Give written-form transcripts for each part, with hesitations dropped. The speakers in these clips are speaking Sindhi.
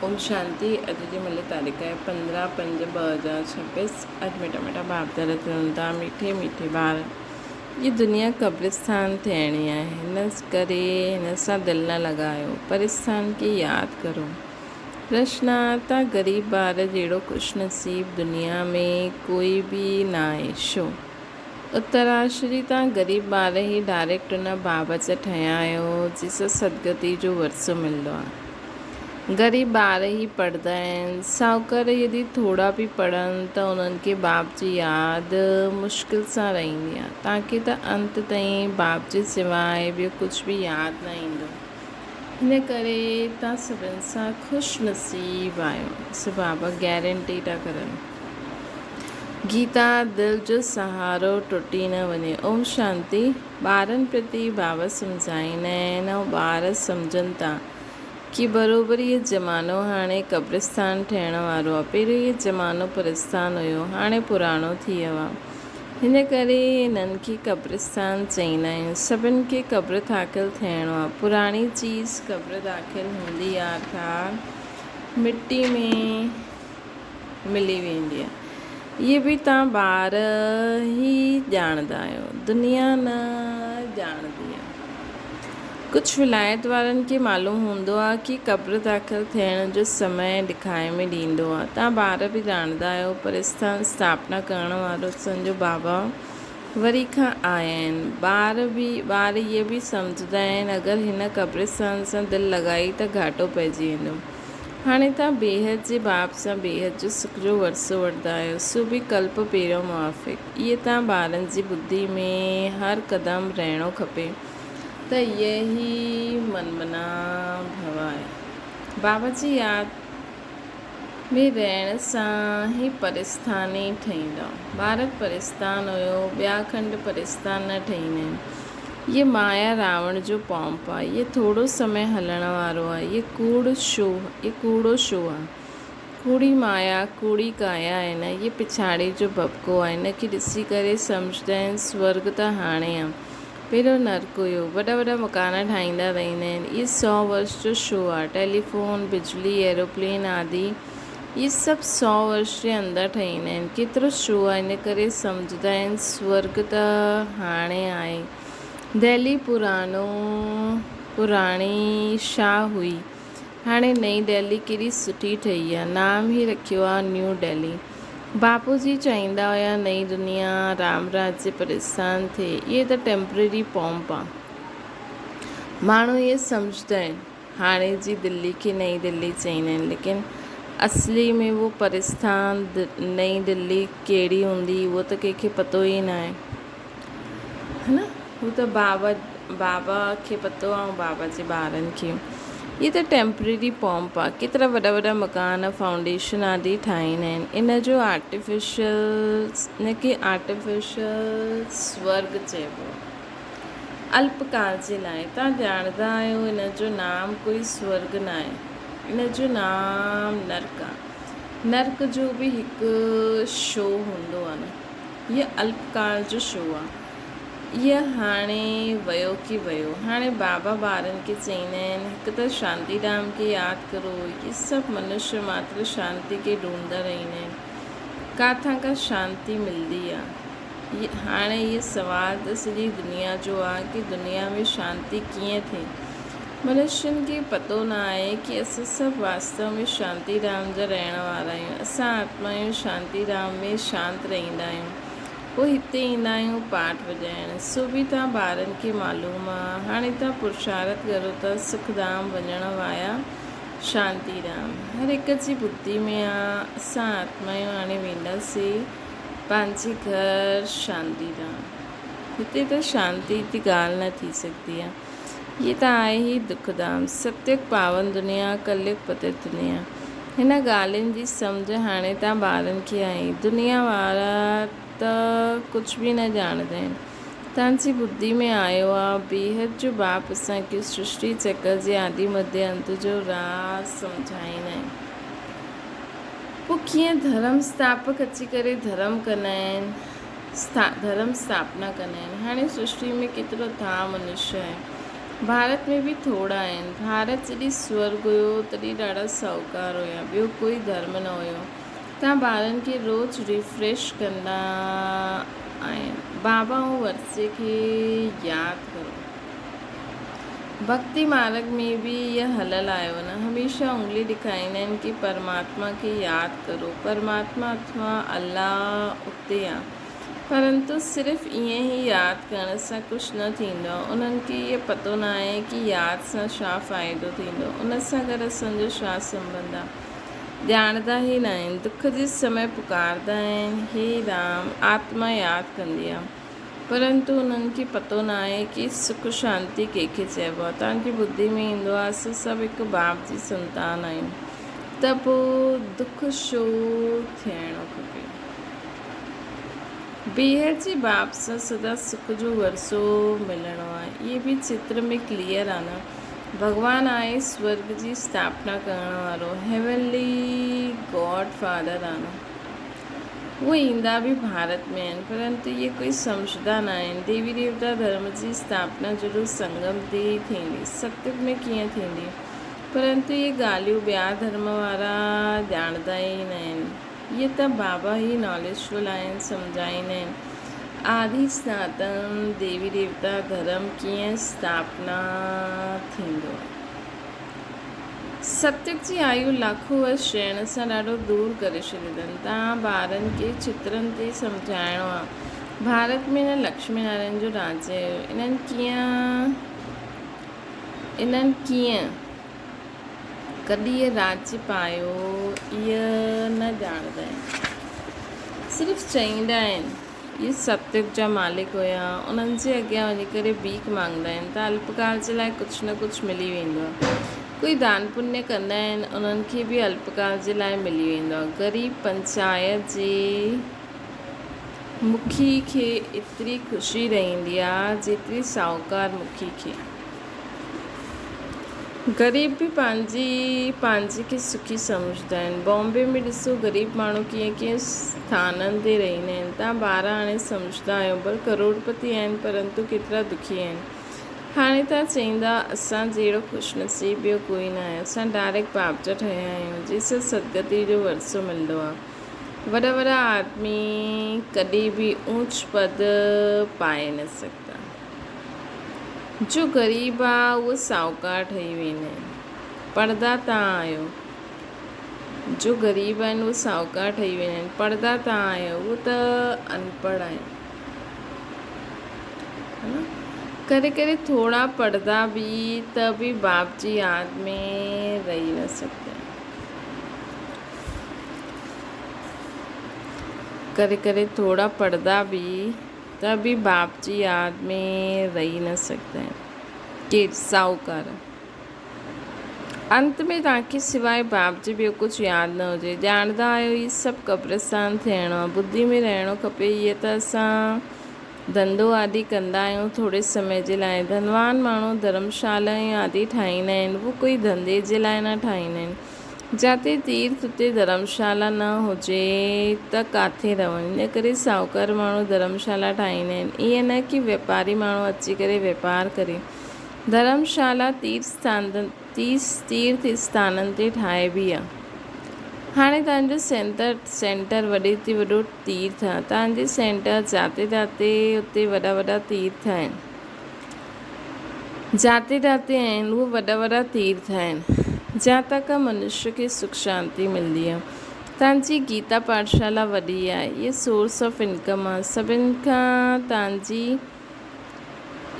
اوم شانتي اڄ جي ملي تاريخ آهي 15 5 2026 اڄ مٺا مٺا باپ دادا ٿين ٿا مٺي مٺي ٻار هي دنيا قبرستان ٿيڻي آهي هن ڪري هن سان دل نه لڳايو پرستان کي ياد ڪرو پرشن تان غريب ٻار جهڙو خوش نصيب دنيا ۾ ڪوئي به ناهي شو اتراشري تان غريب ٻار هي ڊائريڪٽ ان باب جا ٺهيا آهيو جنهن سان سدگتي جو ورثو ملندو آهي غريب ٻار هي پڙهندا آهن ساهوڪار يدي ٿورا به پڙهن ته انهن کي باب جي ياد مشڪل سان رهندي آهي تان کي ته انت تائين باب جي سواء ٻيو ڪجهه به ياد نه ايندو. ان ڪري توهان سڀن سان خوش نصيب آهيو. سو بابا گيرنٽي ٿا ڪرن. گيتا دل جو سهارو ٽٽي نه وڃي. اوم شانتي. ٻارن پرتي بابا سمجهائيندا آهن ۽ ٻار سمجهن ٿا ڪي بروبر هي زمانو هاڻي قبرستان ٺهڻ وارو آهي. پهريون هي زمانو پرستان هيو هاڻي پراڻو ٿي ويو آهي. هن ڪري هنن کي قبرستان چئيندا آهيون. سڀن کي قبر داخل ٿيڻو آ. پراڻي چيز قبر داخل هوندي آ ارٿات مٽي ۾ ملي ويندي آ. اهي به توهان ٻار ئي ڄاڻندا آهيو. دنيا نه ڄاڻندي آ. ڪجهه ولايت وارن کي معلوم هوندو آ ڪي قبر داخل ٿيڻ جو سمي ڏکائي ۾ ڏيندو آ. تان ٻار به ڄاڻندا آهيو پر اسٿان اسٿاپنا ڪرڻ وارو اسان جو بابا وري کان آيا آهن. ٻار به ٻار اهي به سمجهندا آهن اگر هن قبرستان سان دل لڳائي ته گهاٽو پئجي ويندو. هاڻي تان بيحد جي باب سان بيحد جو سک جو ورثو وٺندا آهيو سو به ڪلپ پيرو موافق. اهي تان ٻارن جي ٻڌي ۾ هر قدم رهڻو کپي. ته اهي ئي من منا ڀو آهي. بابا جي ياد ۾ رهڻ سان ئي پرستاني ٺهيندا. ڀارت پرستان هيو، ٻيا کنڊ پرستان نه ٺهيندا آهن. اهي مايا راوڻ جو پونپ آهي. اهي ٿورو سمي هلڻ وارو آهي. اهي ڪوڙ شو، اهي ڪوڙو شو آهي. ڪوڙي مايا، ڪوڙي ڪايا آهي نه، اهي پڇاڙي جو ڀڀڪو آهي. ان کي ڏسي ڪري سمجهندا آهن سورڳ ته هاڻي آهي. پهريون نرڪ هيو. وڏا وڏا مڪان ٺاهيندا رهندا آهن. اهي سئو ورش جو شو آهي. ٽيليفون، بجلي، ايروپلين آدي اهي سڀ سئو ورش جي اندر ٺهيندا آهن. ڪيترو شو آهي ان ڪري سمجهندا آهن سورڳ ته هاڻي آهي. دهلي پراڻو پراڻي شاهه هئي. هاڻي نئين دهلي ڪيڏي سٺي ٺهي آ. نام ئي رکيو آ نيو دهلي. باپو جي چاهيندا هيا نئين دنيا رام راج جي پرستان ٿئي. اهي ته ٽيمپرري پومپ آ. ماڻهو اهي سمجهندا آهن. هاڻي جي دلي کي نئين دلي چئيندا آهن ليڪن اصلي ۾ اهو پرستان نئين دلي ڪهڙي هوندي اهو ته ڪنهن کي پتو ئي ناهي. ها نه هو ته بابا بابا کي پتو آ ۽ بابا جي ٻارن کي. هي ته ٽيمپرري پومپ آ. ڪيترا وڏا وڏا مڪان فائونڊيشن آدي ٺاهيندا آهن. ان جو آرٽيفيشل ان کي آرٽيفيشل سورگ چئبو آ. الپ ڪال جي لاء. توهان ڄاڻندا آهيو ان جو نام ڪوئي سورگ ناهي. ان جو نام نرڪ آ. نرڪ جو به هڪ شو هوندو آ نه. هيء الپ ڪال جو شو آ. هيء هاڻي ويو ڪي ويو. هاڻي بابا ٻارن کي چئيندا آهن، هڪ ته شانتي ڌام کي ياد ڪرو. هي سڀ منشيه ماتر شانتي کي ڍونڍندا رهندا آهن. ڪاٿان کان شانتي ملندي آ؟ هاڻي هيء سوال ته سڄي دنيا جو آ ڪي دنيا ۾ شانتي ڪيئن ٿئي؟ منشين کي پتو نه آهي ڪي اسان سڀ واستو ۾ شانتي ڌام جا رهڻ وارا آهيون. اسان آتمايون شانتي ڌام ۾ شانت رهندا آهيون. پوء هتي ايندا آهيون پاٺ وڄائڻ. سو به توهان ٻارن کي معلوم آ. هاڻي توهان پرشارٿ ڪرو ٿا سک ڌام وڃڻ وايا شانتي ڌام. هر هڪ جي ٻڌي ۾ آ. اسان آتمايون هاڻي وينداسين پنهنجي گهر شانتي ڌام. هتي ته شانتي جي ڳالهه نه ٿي سگهندي آ. هي ته آهي ئي دک ڌام، ستيگ پاون دنيا، ڪليگ پتيت دنيا. هن ڳالهين جي سمجهه هاڻي تان ٻارن کي آئي. دنيا وارا ته ڪجهه به نه ڄاڻندا آهن. تان جي ٻڌي ۾ آيو آ، بيحد جو باپ اسان کي سرشٽي چڪر جي آدي مڌيه انت جو راز سمجهائيندا آهن. پوء ڪيئن ڌرم اسٿاپڪ اچي ڪري ڌرم ڪندا آهن. ڌرم اسٿاپنا ڪندا آهن. هاڻي سرشٽي ۾ ڪيترو ڌام منشيه آهي. ڀارت ۾ به ٿورا آهن. ڀارت جڏهن سورڳ هيو تڏهن ڏاڍا ساهوڪار هيا. ٻيو ڪوئي ڌرم نه هيو. تان ٻارن کي روز ريفريش ڪندا آهن. بابا ۽ ورثي کي ياد ڪرو. ڀڳتي مارڳ ۾ به اها هلل آيو نه. هميشه انگلي ڏکائيندا آهن ڪي پرماتما کي ياد ڪرو. پرماتما اٿوا الله اتي آ. پرنتو صرف ائين ئي ياد ڪرڻ سان ڪجهه نه ٿيندو آهي. انهن کي اهو پتو نه آهي ڪي ياد سان ڇا فائدو ٿيندو، ان سان گڏ اسان جو ڇا سنٻنڌ آهي. ڄاڻندا ئي نه آهن. دک جي سمي پڪارندا آهن، هي رام! آتما ياد ڪندي آهي. پرنتو انهن کي پتو نه آهي ڪي سک شانتي ڪنهن کي چئبو آهي. توهان جي ٻڌي ۾ ايندو آهي اسين سڀ هڪ باپ جي سنتان آهيون ته پوء دک ڇو ٿيڻو کپي. بيهه جي باب سان سدا سک جو ورثو ملڻو آهي. اهي به چتر ۾ ڪليئر آ نه. ڀڳوان آهي سورڳ جي اسٿاپنا ڪرڻ وارو، هيونلي گاڊ فادر آ نه. اهي ايندا به ڀارت ۾ آهن پرنتو اهي ڪوئي سمجهدا نه آهن. ديوي ديوتا ڌرم جي اسٿاپنا ضرور سنگم تي ئي ٿيندي. ستيگ ۾ ڪيئن ٿيندي؟ پرنتو اهي ڳالهيون ٻيا ڌرم وارا ڄاڻندا ئي نه آهن. اهي ته بابا ئي ناليجفل آهن، سمجهائيندا آهن. آدي سناتن ديوي ديوتا ڌرم ڪيئن اسٿاپنا ٿيندو آهي. ستيگ جي آيو لاکون ورش رهڻ سان ڏاڍو دور ڪري ڇڏي اٿن. توهان ٻارن کي چترن تي سمجهائڻو آهي. ڀارت ۾ نه لڪشمي نارائڻ جو راڄ هيو. انهن ڪيئن انهن ڪيئن. ڪڏهن راڄ پايو اهي نه ڄاڻندا آهن. صرف چئيندا آهن، اهي ستيگ جا مالڪ هيا. انهن جي اڳيان وڃي ڪري ڀيک مانگندا آهن ته الپڪال جي لاء ڪجهه نه ڪجهه ملي ويندو آهي. ڪوئي دان پڃ ڪندا آهن، انهن کي به الپڪال جي لاء ملي ويندو آهي. غريب پنچائت جي مکي کي ايتري خوشي رهندي آهي، جيتري ساهوڪار مکي کي. غريب به پنهنجي پنهنجي کي سکي سمجهندا آهن. بامبي ۾ ڏسو غريب ماڻهو ڪيئن ڪيئن اسٿانن تي رهندا آهن. توهان ٻار هاڻي سمجهندا آهيو ڀل ڪروڙپتي آهن پرنتو ڪيترا دکي آهن. هاڻي توهان چئيندا اسان جهڙو خوش نصيب ٻيو ڪوئي ناهي. اسان ڊائريڪٽ باپ جا ٺهيا آهيون جنهن سان سدگتي جو ورثو ملندو آهي. وڏا وڏا آدمي ڪڏهن به اونچ پد پائي نه سگهندا. جو غريب آ اهو ساهوڪار ٺهي ويندا آهن. پڙدا تان آيو. جو غريب آهن اهو ساهوڪار ٺهي ويندا آهن. پڙدا تان آيو اهو ته انپڙهه آهن. ڪري ڪري ٿورا پڙدا به ته به باپ جي ياد ۾ رهي نه سگهندا آهن. ڪري ڪري ٿورا پڙدا به ته به باپ جي ياد ۾ رهي نه سگهندا آهن. ڪير؟ ساهوڪار. انت ۾ توهان کي سواء باپ جي ٻيو ڪجهه ياد نه هجي. ڄاڻندا آهيو هي سڀ قبرستان ٿيڻو آهي. ٻڌي ۾ رهڻو کپي. هيء ته اسان ڌنڌو آدي ڪندا آهيون ٿوري سمي جي لاء. ڌنوان ماڻهو ڌرمشالائون آدي ٺاهيندا آهن. هو ڪوئي ڌنڌي جي لاء نه ٺاهيندا آهن. جاتي تيرٿ اتي ڌرمشالا نه هجي ته ڪاٿي رهن؟ ان ڪري ساهوڪار ماڻهو ڌرمشالا ٺاهيندا آهن. ائين نه ڪي ويپاري ماڻهو اچي ڪري ويپار ڪري. ڌرمشالا تيرٿ اسٿانن تي ٺاهبي آهي. هاڻي توهان جو سينٽر سينٽر وڏي تي وڏو تيرٿ آهي. توهان جي سينٽر جاتي جاتي اتي وڏا وڏا تيرٿ آهن. جاتي جاتي آهن اهي وڏا وڏا تيرٿ آهن جاتان کان منشيه کي سک شانتي ملندي آهي. تان جي گيتا پاٺشالا وڏي آهي اهي سورس آف انڪم آهي سڀن کان تان جي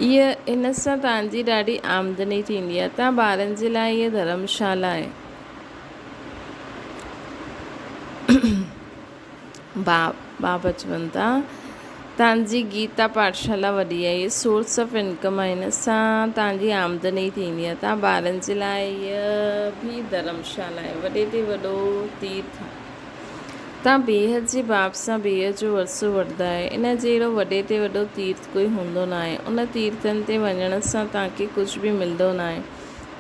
اهي ان سان تان جي ڏاڍي آمدني ٿيندي آهي تان ٻارن جي لاء اهي ڌرمشالا آهي. بابا چون ٿا تان جي گيتا پاٺشالا وڏي آهي اهي سورس آف انڪم آهي ان سان تان جي آمدني ٿيندي آهي تان ٻارن جي لاء هيء به ڌرمشالا آهي وڏي تي وڏو تيرٿ آهي تان بيحد جي باب سان بيحد جو ورثو وٺندا آهيو ان جهڙو وڏي تي وڏو تيرٿ ڪوئي هوندو ناهي ان تيرٿن تي وڃڻ سان تان کي ڪجهه به ملندو ناهي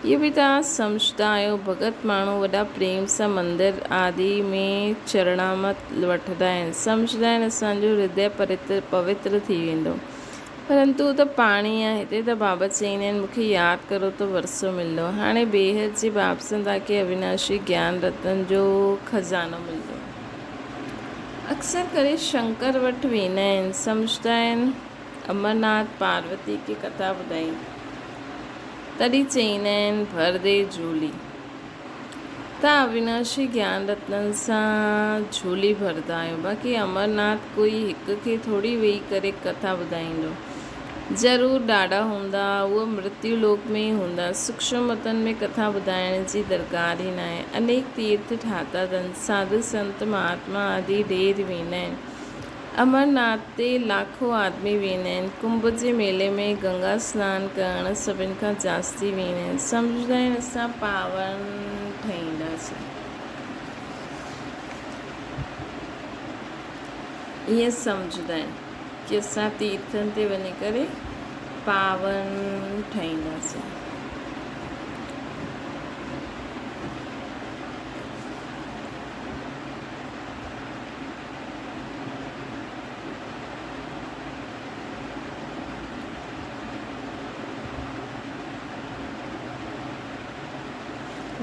اهو به توهان سمجهندا آهيو، ڀڳت ماڻهو وڏا پريم سان مندر آدي ۾ چرڻامت وٺندا آهن، سمجهندا آهن اسان جو هردي پوتر ٿي ويندو. پرنتو هو ته پاڻي آهي. هتي ته بابا چئيندا آهن، مون کي ياد ڪرو ته ورثو ملندو. هاڻي بيحد جي باب سان توهان کي اويناشي گيان رتن جو خزانو ملندو. اڪثر ڪري شنڪر وٽ ويندا آهن. سمجهندا آهن امرناٿ پاروتي کي ڪٿا ٻڌائي. تڏهن چئيندا آهن ڀر the جهولي. تان اويناشي گيان رتنن سان جهولي ڀردا آهيو. باقي امرناٿ ڪوئي هڪ کي ٿوري ويهي ڪري ڪٿا ٻڌائيندو. ضرور ڏاڍا هوندا، اهي مرتيو لوڪ ۾ ئي هوندا. سوڪشم وطن ۾ ڪٿا ٻڌائڻ جي درڪار ئي ناهي. انيڪ تيرٿ ٺاتا اٿن، ساڌو سنت مهاتما آدي ڍير ويندا آهن. امرناٿ تي لاکو آدمي ويندا آهن. ڪنڀ جي ميلي ۾ گنگا سنان ڪرڻ سڀن کان جاستي ويندا آهن. سمجهندا آهن اسان پاون ٺهينداسين. ائين سمجهندا آهن ڪي اسان تيرٿن تي وڃي ڪري پاون ٺهينداسين.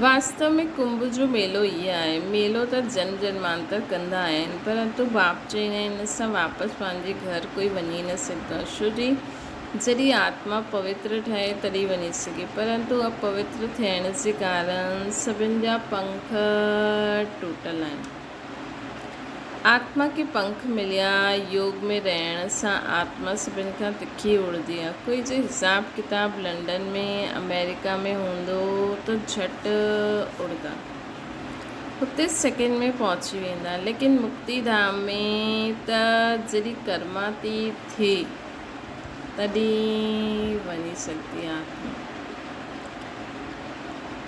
واستو ۾ ڪنڀ جو ميلو ئي آهي. ميلو ته جنم جنمانتر ڪندا آهن، پرنتو باپ چئيندا آهن ان سان واپس پنهنجي گهر ڪوئي وڃي نه سگهندو آهي، ڇو جي جڏهن آتما پوتر ٺهي تڏهن وڃي سگهي، پرنتو اپوتر ٿيڻ جي ڪارڻ سڀن جا پنک ٽوٽل آهن. آتما کي پنک مليا، يوگ ۾ رهڻ سان آتما سڀن کان تکي اڙندي آ. ڪوئي جو حساب ڪتاب لنڊن ۾ آمريڪا ۾ هوندو ته جهٽ اڙندا. هتي سيڪنڊ ۾ پهچي ويندا. ليڪن مڪتي ڌام ۾ ته جڏهن ڪرماتيت ٿئي تڏهن وڃي سگهندي آتما.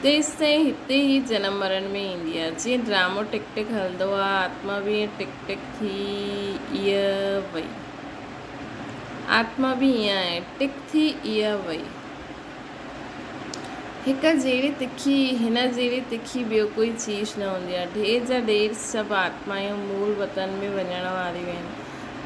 تيستائين هتي ئي جنم مرڻ ۾ ايندي آ. جيئن ڊرامو ٽڪ ٽڪ هلندو آ، آتما به ائين ٽڪ ٽڪ ٿي ايء وئي. آتما به ائين آهي، ٽڪ ٿي ايء وئي. هڪ جهڙي تکي، هن جهڙي تکي ٻيو ڪوئي چيز نه هوندي آ. ڍير جا ڍير سڀ آتمايون مول وطن ۾ وڃڻ واريون آهن.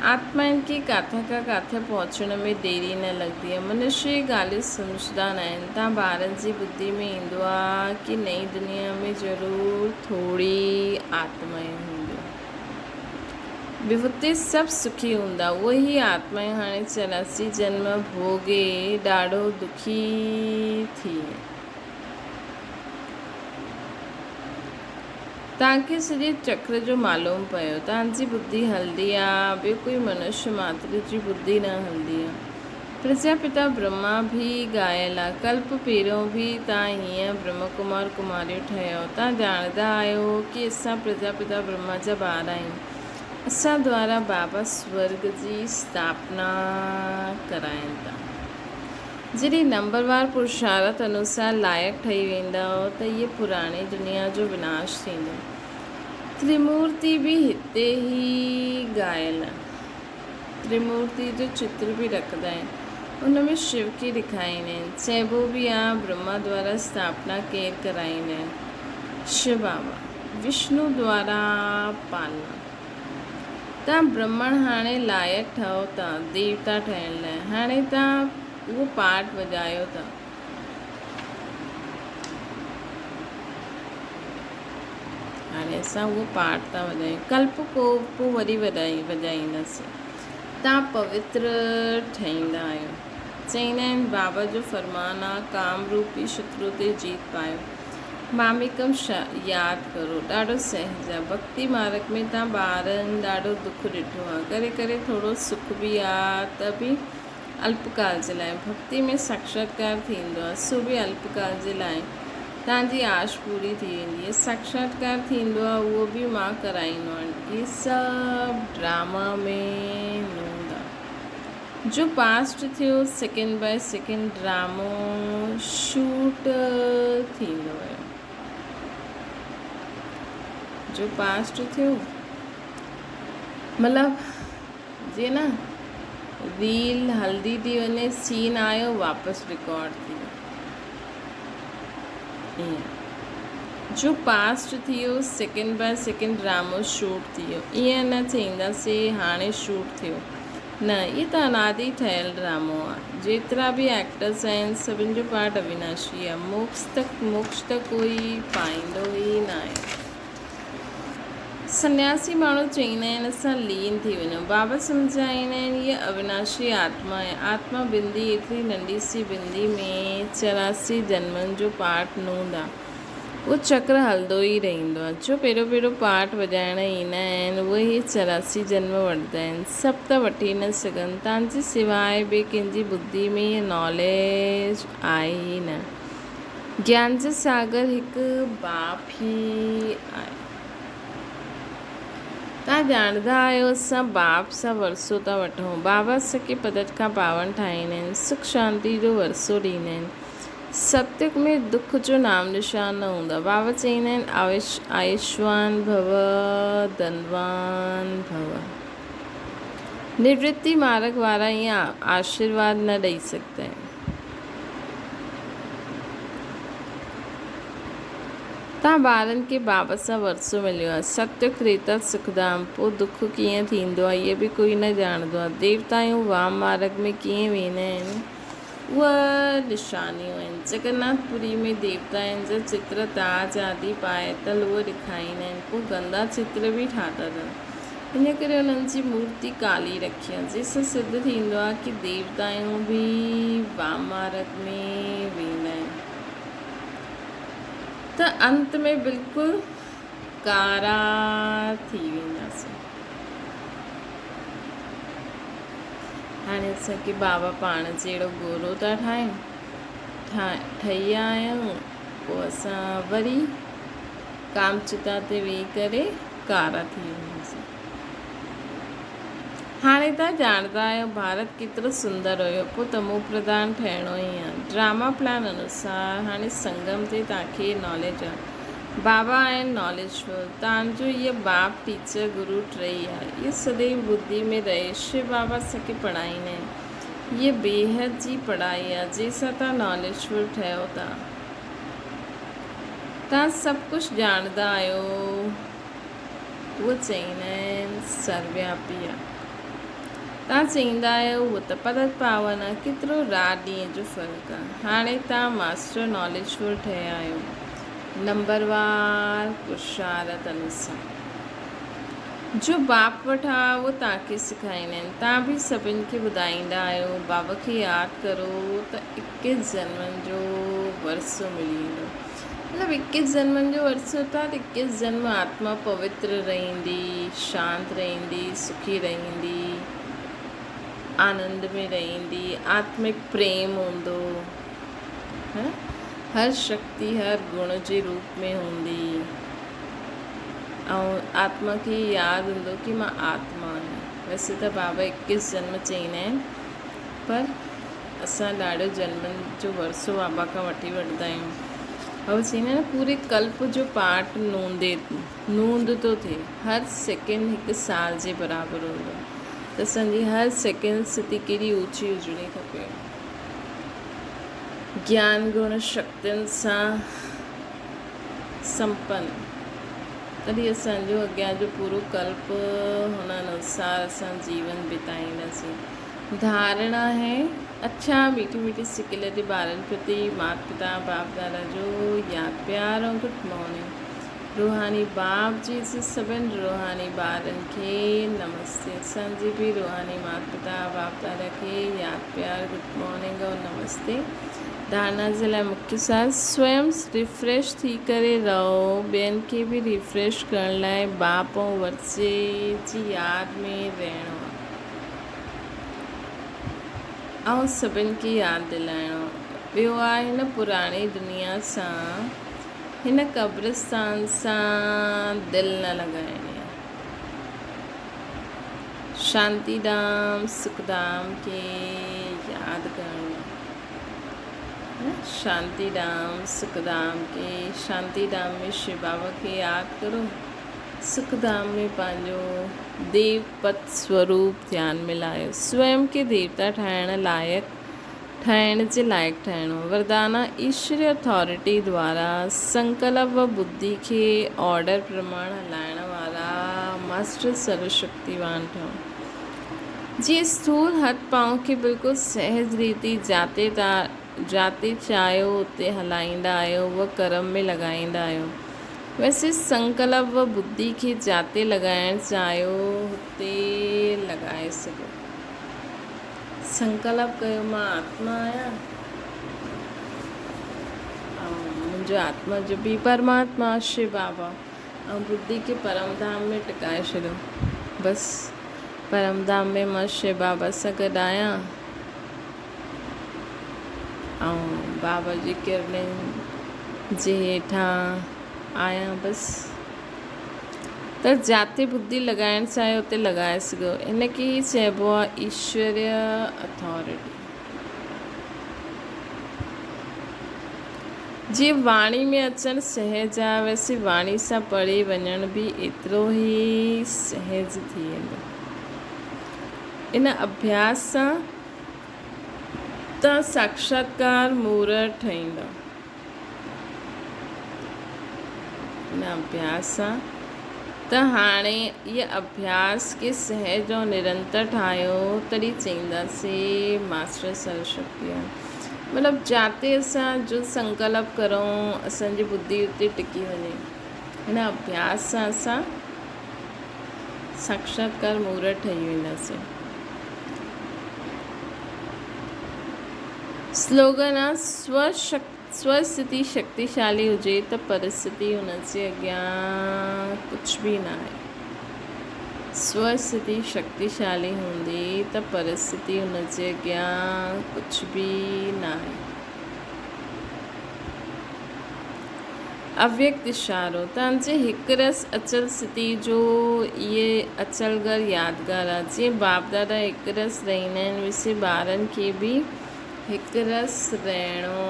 آتمائن کي ڪاٿان کان ڪاٿي پهچڻ ۾ ديري نه لڳندي آهي. منشي اهي ڳالهيون سمجهندا ناهن. تان ٻارن جي ٻڌي ۾ ايندو آهي ڪي نئين دنيا ۾ ضرور ٿوري آتمائون هونديون. به اتي سڀ سکي هوندا. اهي ئي آتمائون هاڻي 84 جنم ڀوڳي ڏاڍو دکي ٿي. توهان کي سڄي چڪر جو معلوم پيو. توهان جي ٻڌي هلندي آ، ٻيو ڪوئي منشيه ماتر جي ٻڌي نه هلندي آ. پرجا پتا برهما ڀي ڳايل آ. ڪلپ پهريون ڀي توهان هيئن برهما ڪمار ڪماريون ٺهيو. توهان ڄاڻندا آهيو ڪي اسان پرجا پتا برهما جا ٻار آهيون. اسان دوارا بابا سورڳ جي اسٿاپنا ڪرائين ٿا. جڏهن نمبروار پرشارٿ انوسار لائق ٺهي ويندؤ ته هيء پراڻي دنيا جو وناش ٿيندو. تريمورتي به هتي ئي ڳايل آهي. تريمورتي جو چتر به رکندا آهن. ان ۾ شو کي ڏيکاريندا آهن. چئبو به آهي برهما دوارا اسٿاپنا ڪير ڪرائيندا آهن؟ شو بابا. وشنو دوارا پالنا. تان برهمڻ هاڻي لائق ٺهو ٿا ديوتا ٺهڻ لاء. هاڻي تان اهو پارٽ وڄايو ٿا. هاڻي اسان اهو پارٽ ٿا وڄايون. ڪلپ ڪو پوء وري وڄائينداسين. تان پوتر ٺهيندا آهيو. چئيندا آهن بابا جو فرمان آ ڪام روپي شترو تي جيت پايو. ماميڪم ياد ڪرو ڏاڍو سهج آ. ڀڳتي مارڳ ۾ تان ٻارن ڏاڍو دک ڏٺو آ. ڪري ڪري ٿورو سک به آ ته به الپڪال جي لاء. ڀڳتي ۾ ساڪشاتڪار ٿيندو آ سو به الپڪال جي لاء. تان جي آش پوري ٿي ويندي آ. ساڪشاتڪار ٿيندو آ اهو به مان ڪرائيندو آهيان. اهي سڀ ڊراما ۾ نوند آ. جو پاسٽ ٿيو سيڪنڊ باء سيڪنڊ ڊرامو شوٽ ٿيندو ويو. جو پاسٽ ٿيو مطلب جيئن نه ريل هلدي ٿي وڃي سين آيو واپس رڪارڊ ٿي ويو ائين جو پاسٽ ٿي ويو سيڪنڊ باء سيڪنڊ ڊرامو شوٽ ٿي ويو ائين نه چئينداسي هاڻي شوٽ ٿيو. نه هي ته انادي ٺهيل ڊرامو آ. جيترا به ايڪٽرس آهن سڀن جو پارٽ اويناشي آ. موڪش ته موڪش ته ڪوئي پائيندو ئي ناهي. سنياسي ماڻهو چئيندا آهن اسان لين ٿي وڃون. بابا سمجهائيندا آهن هيء اويناشي آتما آهي. آتما بندي ايتري ننڍي سي بندي ۾ 84 جنمن جو پارٽ نوند آ. اهو چڪر هلندو ئي رهندو آهي. جو پهريون پهريون پارٽ وڄائڻ ايندا آهن، اهي ئي 84 جنم وٺندا آهن. سڀ ته وٺي نه سگهن. تان جي سواء ٻئي ڪنهن جي ٻڌي ۾ اها ناليج آهي ئي نه. گيان جو ساگر هڪ باپ ئي آهي. تان ڄاڻندا آهيو اسان باپ سان ورثو ٿا وٺون. بابا اسان کي پدت کان پاون ٺاهيندا آهن. سک شانتي جو ورثو ڏيندا آهن. ستيگ ۾ دک جو نام نشان نه هوندو آهي. بابا چئيندا آهن آيشوان ڀو ڌنوان ڀو. نورتي مارگ وارا ائين آشيرواد نه ڏئي سگهندا آهن. تان ٻارن کي بابا سان ورثو مليو آهي. ستيگ تريتا سکڌام پوء دک ڪيئن ٿيندو آهي اهو به ڪوئي نه ڄاڻندو آهي. ديوتائون وام مارگ ۾ ڪيئن ويندا آهن. اهي نشانيون آهن. جگناٿ پوري ۾ ديوتائن جا چتر تاج آدي پائي تلوء ڏيکاريندا آهن. پوء گندا چتر به ٺاتا اٿن. ان ڪري انهن جي مورتي ڪالي رکي آهي. جنهن سان سڌ ٿيندو آهي ڪي ديوتائون به وام مارگ ۾ ويندا آهن ته انت ۾ بلڪل ڪارا ٿي وينداسين. هاڻي اسان کي بابا پاڻ جهڙو گورو ٿا ٺاهين. ٺهي ويا آهيون پوء اسان وري ڪام چتا تي ويهي ڪري ڪارا ٿي وينداسين. هاڻي توهان ڄاڻندا آهيو ڀارت ڪيترو سندر هيو پوء تمو پرڌان ٺهڻو ئي آهي. ڊراما پلان انوسار هاڻي سنگم تي توهان کي ناليج آهي. بابا آهن ناليج فل. توهان جو هيء باپ ٽيچر گرو ٽئي آهي. اهو سديو ٻڌي ۾ رهي. شو بابا اسان کي پڙهائيندا آهن. هيء بيحد جي پڙهائي آهي جنهن سان توهان ناليج فل ٺهيو ٿا. توهان سڀ ڪجهه ڄاڻندا آهيو. اهو چئيندا آهن سروياپي آهي. توهان چئيندا آهيو اهو ته پتت پاون آهي. ڪيترو رات ڏينهن جو فرق آهي. هاڻي توهان ماسٽر ناليج فل ٺهيا آهيو. نمبروار پرشارت انوسار. جو باپ وٽ آ اهو توهان کي سکائيندا آهن. توهان به سڀن کي ٻڌائيندا آهيو. بابا کي ياد ڪرو ته اڪيس جنمن جو ورثو ملي ويندو. مطلب اڪيس جنمن جو ورثو ٿا ته اڪيس جنم آتما پوتر رهندي، شانت رهندي، سکي رهندي، آنند ۾ رهندي، آتمڪ پريم هوندو. هر شڪتي هر گڻ جي روپ ۾ هوندي ۽ آتما کي ياد هوندو ڪي مان آتما آهيان. ويسي ته بابا اڪيس جنم چئيندا آهن پر اسان ڏاڍو جنمن جو ورثو بابا کان وٺي وٺندا آهيون. بابا چئيندا آهن پوري ڪلپ جو پاٺ نوندي نوند ٿو ٿئي. هر سيڪنڊ هڪ سال جي برابر هوندو آهي ته اسان جي هر سيڪنڊ ستي ڪيڏي اوچي هجڻي کپي. گيان گڻ شڪتين سان سمپن تڏهن اسان جو اڳيان جو پورو ڪلپ هن انوسار اسان جيون بتائينداسين. ڌارڻا هي اڇا ميٺي ميٺي سڪيلڌي ٻارن پرتي مات پتا باپ دادا جو ياد پيار ۽ گڊ مارننگ. روحاني باپ جي جي سڀن روحاني ٻارن کي نمستي اسان جي به روحاني مات پتا باپ دادا کي ياد پيار گڊ مارننگ اور نمستي ڌارنا جي لاء مکيه سار سويم ريفريش ٿي ڪري رهو ٻين کي به ريفريش ڪرڻ لاء باپ ۽ ورثي جي ياد ۾ رهڻو ۽ سڀن کي ياد دلائڻو ٻيو آهي هن پراڻي دنيا سان هن قبرستان سان دل نه لڳائڻي آ. شانتي ڌام سک ڌام کي ياد ڪرڻو آ. شانتي ڌام سک ڌام کي شانتي ڌام ۾ شو بابا کي ياد ڪرو. سک ڌام ۾ پنهنجو ديو پت سوروپ ڌيان ۾ لايو. سويم کي ديوتا ٺاهڻ لائق ٺاهڻ جي لائق ٺاهڻو. وردانا ايشوري اٿارٽي دوارا سنڪلپ و ٻڌي کي آرڊر پرماڻ هلائڻ وارا ماسٽر سرو شڪتيوان ٺهو. جيئن اسٿول هٿ پانء کي بلڪل سهج ريتي جاتي جاتي چاهيو اتي هلائيندا آهيو و ڪرم ۾ لڳائيندا آهيو، ويسي سنڪلپ و ٻڌي کي جاتي لڳائڻ چاهيو هتي لڳائي سگهو. سنڪلپ ڪيو مان آتما آهيان ۽ منهنجو آتما جو به پرماتما شو بابا ۽ ٻڌي کي پرم ڌام ۾ ٽڪائي ڇڏيو. بس پرم ڌام ۾ مان شو بابا سان گڏ آهيان ۽ بابا جي ڪرڻين جي هيٺان آهيان بس. ته جاتي ٻڌي لڳائڻ چاهيو اتي لڳائي سگهو. هن کي ئي چئبو آهي ايشوريه اٿارٽي. جيئن واڻي ۾ اچڻ سهج آهي ويسي واڻي سان پڙهي وڃڻ به ايترو ئي سهج ٿي ويندو. ان اڀياس سان توهان ساڪشاتڪار مورهه ٺهيندؤ. ان اڀياس سان ته هاڻي اهي اڀياس کي سهج ۽ نرنتر ٺاهيو تڏهن چئينداسين ماسٽر سرشڪتيوان. مطلب جاتي اسان جو سنڪلپ ڪرون اسان جي ٻڌي اتي ٽڪي وڃي. هن اڀياس سان اسان ساڪشاتڪار مورت ٺهي وينداسين. سلوگن آ سوسٿتي شڪتيشالي هجي ته پرسٿتي ان جي اڳيان ڪجهه به ناهي. سوسٿتي شڪتيشالي هوندي ته پرسٿتي ان جي اڳيان ڪجهه به ناهي. اويڪت اشارو، تان جي هڪ رس اچل ستي جو اهي اچل گهر يادگار آ. جيئن باپ دادا هڪ رس رهيندا آهن ويسي ٻارن کي به هڪ رس رهڻو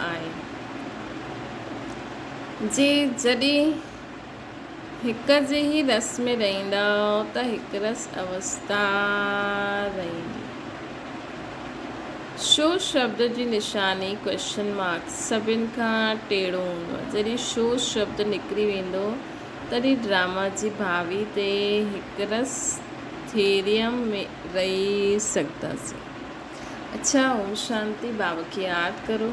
آهي. جي جڏهن هڪ جي ئي رس ۾ رهندؤ ته هڪ رس اوستا رهندي. شو شبد جي نشاني Question Mark سڀن کان ٽيڙو هوندو آهي. جڏهن شو شبد نڪري ويندو تڏهن ڊراما جي ڀاوي تي هڪ رس ٿيريم ۾ رهي سگهنداسين. اڇا اوم شانتي بابا کي ياد ڪرو.